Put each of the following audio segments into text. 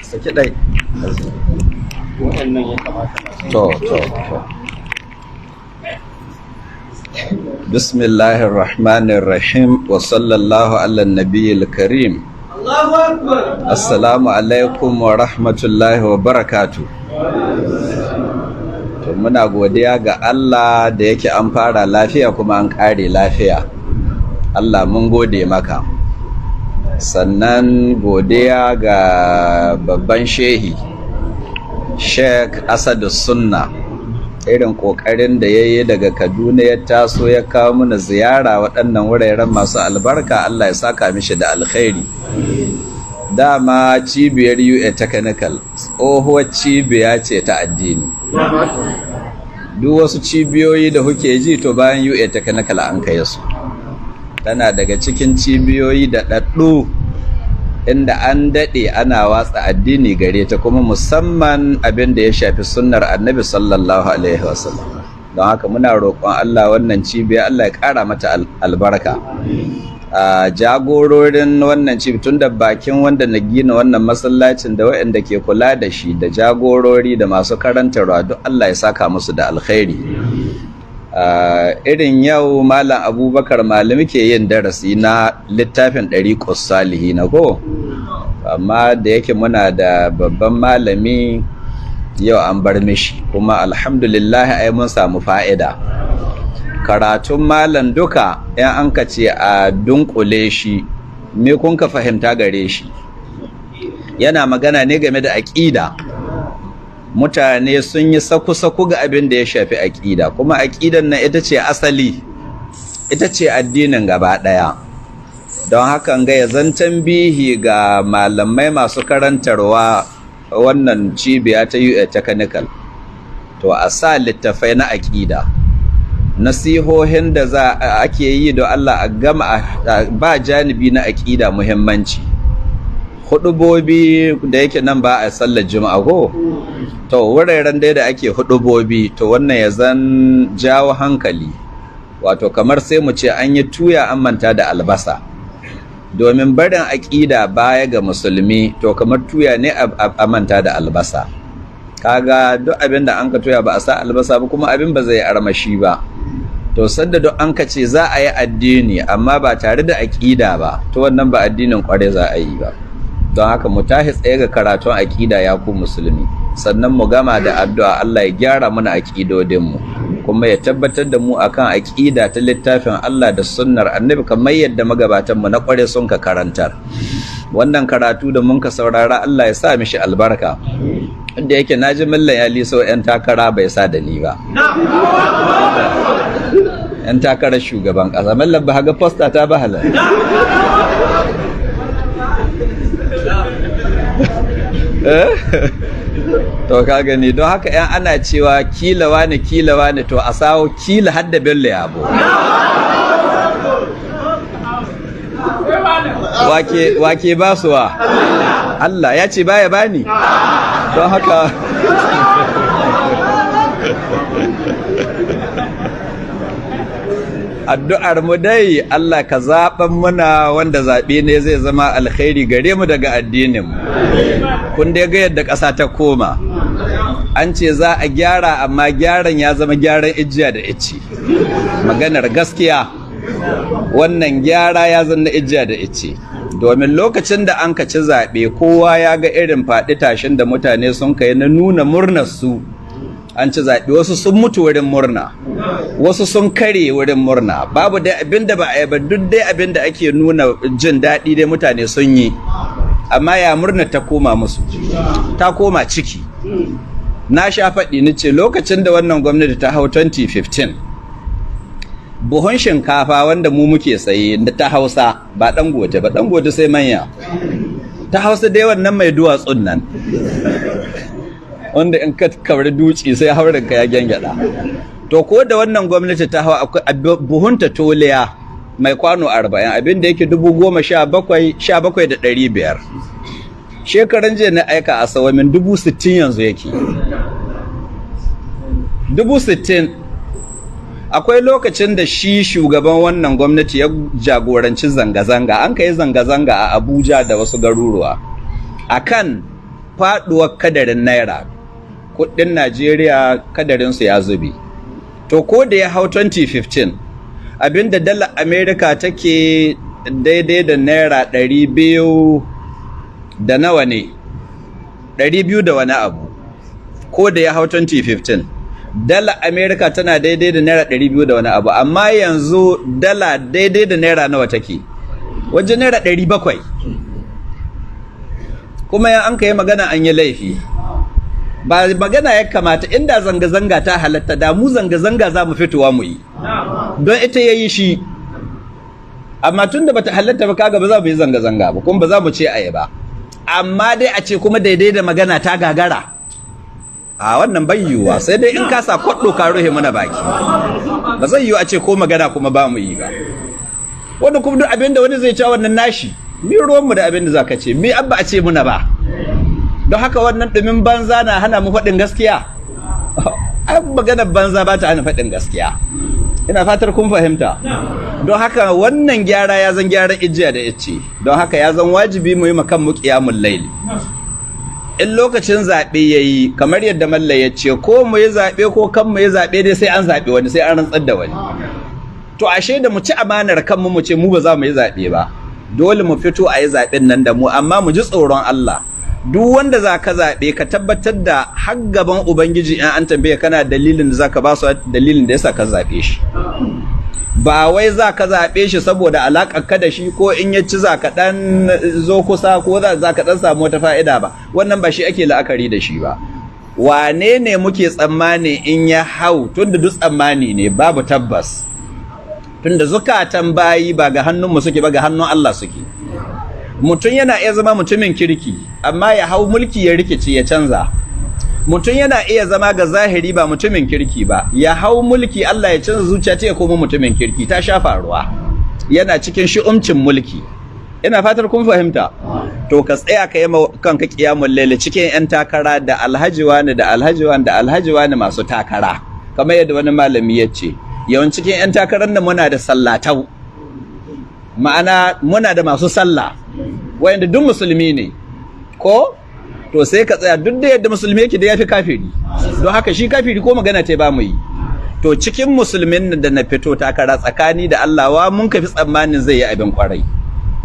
Saki ɗai. Waɗannan ya kamata masu. To. Bismillahir Rahmanir Rahim wa sallallahu ala nabiyil karim. Assalamu alaikum wa rahmatullahi wa barakatu. To, muna godiya ga Allah da yake an fara lafiya kuma an kare lafiya. Allah, mun gode maka. Sannan godiya ga babban shehi, Sheikh Asadu Sunna, irin kokarin da ya yi daga Kaduna ya taso ya kawo mana ziyara waɗannan wuraren masu albarka. Allah ya saka mishi da alkhairi. Dama cibiyar UA Technical tsohuwar cibiya ce ta addini. Duk wasu cibiyoyi da kuke ji, to bayan UA Technical an kai su. Tana daga cikin cibiyoyi da ɗaɗɗu inda an daɗe ana watsa addini gare ta, kuma musamman abin da ya shafi sunnar Annabi sallallahu alaihi wasallam. Don haka muna roƙon Allah, wannan cibiya Allah ya ƙara mata albarka. A jagororin wannan cibi, tun da bakin wanda na gina wannan masallacin da waɗanda ke kula da shi da jagorori da masu karantarwa, duk Allah ya saka musu da alkhairi. Irin yau Malam Abubakar Malami ke yin darasi na littafin Ɗariƙus Salihi na ko, amma da yake muna da babban malami yau, an bar mishi, kuma alhamdulillah ai mun samu fa'ida. Karatun malam duka yan an ka ce a dunkule shi, me kun ka fahimta gare shi? Yana magana ne game da aƙida. Mutane sun yi saku-saku ga abin da ya shafi aƙida, kuma aƙidan nan ita ce asali, ita ce addinin gaba ɗaya. Don hakan ga ya zantan bihi ga malamai masu karantarwa wannan cibiya ta UA Technical, to a sa littafai na aƙida, nasihohin da za ake yi, don Allah a gama ba janibi na aƙida muhimmanci. Hudubobi da yake nan ba a sallar Juma'a ko, to wuraren dai da ake hudubobi, to wannan ya zan jawo hankali. Wato kamar sai mu ce an yi tuya an manta da albasa, domin barin aƙida baya ga musulmi, to kamar tuya ne a manta da albasa. Kaga duk abin da an ka tuya ba a sa albasa ba, kuma abin ba zai armashi ba. To sanda duk an ka ce za a yi addini amma ba tare da aƙida ba, to wannan ba addinin ƙware za a yi ba. Don haka mu tashi tsaye ga karatun aƙida, ya ku musulmi. Sannan mu gama da addu'a, Allah ya gyara mana aƙidodinmu kuma ya tabbatar da mu akan aƙida ta littafin Allah da sunnar Annabi, kamar yadda magabatan mu na ƙware sun ka karantar. Wannan karatu da mun ka saurara, Allah ya sa mishi albarka. Inda yake naji mallan ya liso yan takara, bai sa da ni ba, yan takarar shugaban ƙasa. Mallan, ba ga poster ta ba halal? To ka gani, don haka yan ana cewa kila wani, kila wani, to a sawo kila hadda Bello Yabo. Wake basuwa, Allah ya ce baya bani. Don haka addu'ar mu dai, Allah ka zaɓan muna wanda zaɓe ne zai zama alkhairi gare mu daga addinin mu. Kun dai ga yadda ƙasa ta koma. An ce za a gyara, amma gyaran ya zama gyaran ijiya da icci. Maganar gaskiya, wannan gyara ya zanna ijiya da icci, domin lokacin da an ci zaɓe, kowa ya ga irin faɗi tashin da mutane sun kai na nuna murnar su an ci zaɓe. Wasu sun mutu wurin murna, wasu sun kare wurin murna. Babu dai abin da ba a yi ba. Duk dai abin da ake nuna jin daɗi dai mutane sun yi, amma ya murna ta koma musu? Ta koma ciki. Na sha faɗi, ni ce lokacin da wannan gwamnati ta hau 2015, buhun shinkafa wanda mu muke saye da ta Hausa, ba Dangote ba, Dangote sai manya, ta Hausa dai, wannan mai duwatsun nan wanda in ka kawar duci sai haurinka ya gyangyaɗa, to ko da wannan gwamnati ta hawa, akwai buhunta toliya mai kwano 40, abin da yake 17,000, 17,500. Shekaran jiya na aika a sawamin, 60,000 yanzu yake, 60,000. Akwai lokacin da shi shugaban wannan gwamnati ya jagoranci zanga-zanga, an ka yi zanga-zanga a Abuja da wasu garuruwa. Akan faduwar kadarin naira, kudin Najeriya kadarinsu ya zube. To, ko da ya hau 2015, abinda dala America take daidai da naira 200 da nawa ne, 200 da wani abu. Ko da ya hau 2015, dala America tana daidai da naira 200 da wani abu, amma yanzu dala daidai da naira nawa take? Wajen naira 700. Kuma yan an ka yi magana, an yi laifi. Ba magana ya kamata, inda zanga-zanga ta halatta, da mu zanga-zanga za mu fitowa mu yi, don ita ya yi shi. Amma tun da bata halatta ba, kaga ba za mu yi zanga-zanga ba, kuma ba za mu ce a yi ba. Amma dai a ce kuma daidai da magana ta gagara, a wannan bai yiwuwa, sai dai in ka sa kwaɗo ka ruhe mana baki. Ba zai yiwu a ce ko magana kuma ba mu yi ba. Wanda kuma duk abin da wani zai ci, wannan nashi, mi ruwanmu da abin da za ka ce mi abba a ce muna ba. Don haka wannan ɗumin banza na hana mu faɗin gaskiya. Ai maganar banza ba ta hana faɗin gaskiya. Ina fatar kun fahimta. Don haka wannan gyara ya zan gyaran ijiya da icce. Don haka ya zan wajibi mu yi makan mu qiyamul laili in lokacin zaɓe ya yi, kamar yadda malla ya ce, ko mu yi zaɓe ko kan mu yi zaɓe dai, sai an zaɓe wani, sai an rantsar da wani. To, ashe da mu ci amanar kanmu mu ce mu ba za mu yi zaɓe ba, dole mu fito a yi zaɓen nan da mu, amma mu ji tsoron Allah. Duk wanda za ka zaɓe, ka tabbatar da har gaban Ubangiji in an tambaye, kana dalilin da za ka ba su, dalilin da yasa ka zaɓe shi. Ba wai za ka zaɓe shi saboda alaƙar ka da shi, ko in ya ci za ka ɗan zo kusa, ko za ka ɗan samu wata fa'ida ba. Wannan ba shi ake la'akari da shi ba. Wane ne muke tsammani in ya hau? Tunda duk tsammani ne, babu tabbas, tunda zukatan bayi ba ga hannunmu suke ba, ga hannun Allah suke. Mutum yana iya zama mutumin kirki, amma ya hau mulki ya rikice, ya canza. Mutum yana iya zama ga zahiri ba mutumin kirki ba, ya hau mulki, Allah ya canza zuciya ta, ya koma mutumin kirki. Ta sha faruwa, yana cikin shi'umcin mulki. Ina fatar kun fahimta. To, ka tsaya ka yi kanka qiyamul laili cikin yan takara, da alhaji wani, da alhaji wani, da alhaji wani masu takara. Kamar yadda wani malami ya ce, yawan cikin yan takarar nan muna da sallatau, ma'ana muna da masu sallah wayanda duk musulmi ne. Ko to, sai ka tsaya, duk da yadda musulmi yake da yafi kafiri. Don haka shi kafiri ko magana ta ba mu yi. To, cikin musulmin da na fito takara, tsakani da Allah, wa mun kafi tsammanin zai yi abin kwarai?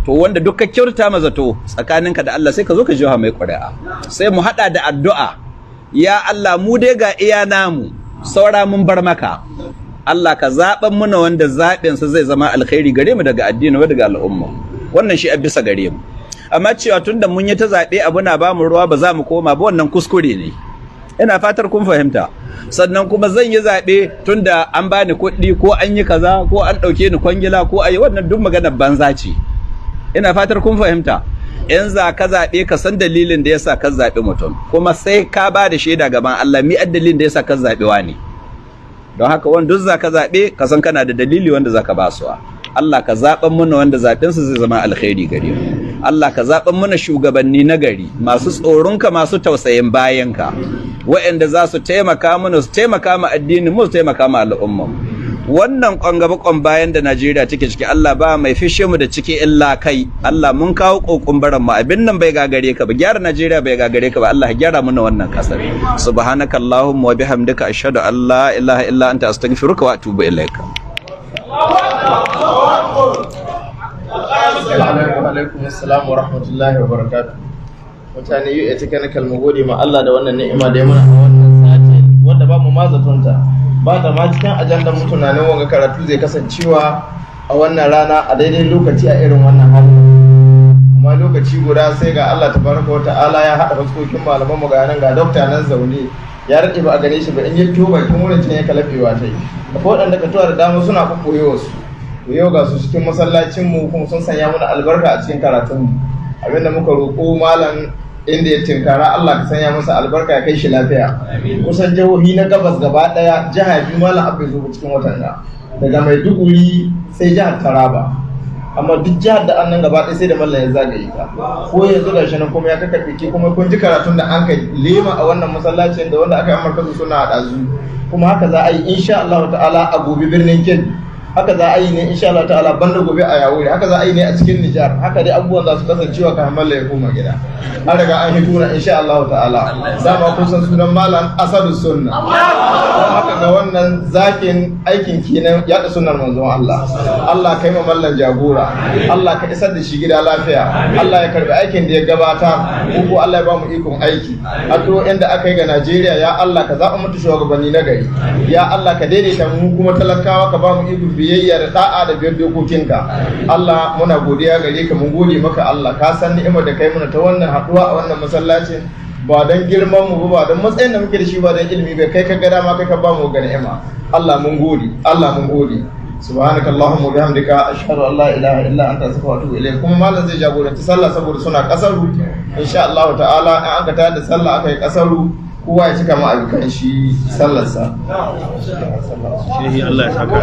To, wanda duk ka kyauta ma zato tsakaninka da Allah, sai ka zo ka jiha mai ƙuri'a. Sai mu hada da addu'a: ya Allah, mu dai ga iya namu, saura mun bar maka. Allah ka zaɓan muna wanda zaɓinsa zai zama alkhairi gare mu, daga addini wa daga al'umma. Wannan shi a bisa gare mu. Amma cewa tunda mun yi ta zaɓe abu na ba mu ruwa, ba za mu koma ba, wannan kuskure ne. Ina fatar kun fahimta. Sannan kuma zan yi zaɓe tunda an bani kuɗi, ko an yi kaza, ko an ɗauke ni kwangila, ko ayi wannan, duk maganar banza ce. Ina fatar kun fahimta. In za ka zaɓe, ka san dalilin da yasa ka zaɓi mutum, kuma sai ka ba da shaida gaban Allah mi dalilin da yasa ka zaɓi wani. Don haka wanda duk za ka zaɓe, ka san kana da dalili wanda za ka basuwa. Allah ka zaɓan muna wanda zaɓensa zai zama alkhairi gare mu. Allah ka zaɓan muna shugabanni na gari, masu tsoronka, masu tausayin bayanka, waɗanda za su taimaka mana, su taimaka ma addinin mu, su taimaka ma al'umma. Wannan ƙwan gaba bayan da Najeriya take ciki, Allah, ba mai fishe mu da ciki illa kai. Allah, mun kawo kokon baran mu. Abin nan bai gagare ka ba, gyara Najeriya bai gagare ka ba. Allah, gyara mana wannan kasar. Subhanaka allahumma wa bihamdika, ashhadu an la ilaha illa anta, astaghfiruka wa atubu ilaika. Alaikum assalam wa rahmatullahi wa barakatuh. Mutane yi a technical, mu gode ma Allah da wannan ni'ima da ya mana a wannan sati, wanda ba mu ma zatonta, ba ta ma cikin ajandar mu tunanin wanga karatu zai kasancewa a wannan rana, a daidai lokaci, a irin wannan hali. Amma lokaci guda sai ga Allah tabaraka wa ta'ala ya haɗa fuskokin malaman mu. Ga nan ga dokta nan zaune, ya rade ba a gane shi ba. In ya to bakin wurin can ya kalafewa ta yi, akwai waɗanda ka tuwa da dama suna ɓoɓɓoye wasu. To, yau ga su cikin masallacin mu, kuma sun sanya mana albarka a cikin karatun mu. Abinda muka roƙo malam, inda ya tinkara, Allah ka sanya masa albarka, ya kai shi lafiya. Kusan jihohi na gabas gaba daya, jiha biyu malam abu zo cikin watan ga, daga Maiduguri sai jihar Taraba. Amma duk jihar da annan gaba ɗaya sai da mallam ya zagaye ta. Ko yanzu ga shi nan kuma ya kakaɓe ke, kuma kun ji karatun da an kai lema a wannan masallacin da wanda aka yi amurka suna a ɗazu. Kuma haka za a yi insha Allah ta'ala a gobe Birnin Kebbi. Haka za a yi ne insha Allah ta'ala banda gobe a Yawuri, haka za a yi ne a cikin Nijar. Haka dai abubuwan za su kasancewa kafin mallam ya koma gida. An riga an hito na insha Allah ta'ala. Dama kun san sunan malam Asadu Sunna. Don haka ga wannan zakin aikin kenan, yaɗa sunnar manzon Allah. Allah kai ma mallam jagora, Allah ka isar da shi gida lafiya, Allah ya karbi aikin da ya gabata. Ko Allah ya ba mu ikon aiki. Addu'o'in da aka yi ga Najeriya, ya Allah ka zaɓa mata shugabanni na gari. Ya Allah ka daidaita mu kuma talakawa, ka ba mu ikon biyayya da da'a da biyar dokokinka. Allah muna godiya gare ka, mun gode maka. Allah ka san ni'imar da kai muna ta wannan haɗuwa a wannan masallacin. Ba don girman mu ba, don matsayin da muke da shi ba, don ilimi bai kai ka ga dama kai ka ba mu ga ni'ima. Allah mun gode, Allah mun gode. Subhanaka allahumma wa bihamdika, ashhadu an la ilaha illa anta, astaghfiruka wa atubu ilayk. Kuma malam zai jagoranci sallah saboda suna kasaru. Insha Allah ta'ala in aka tayar da sallah aka yi kasaru, kowa ya cika ma abikan shi sallarsa. Shehi, Allah ya saka.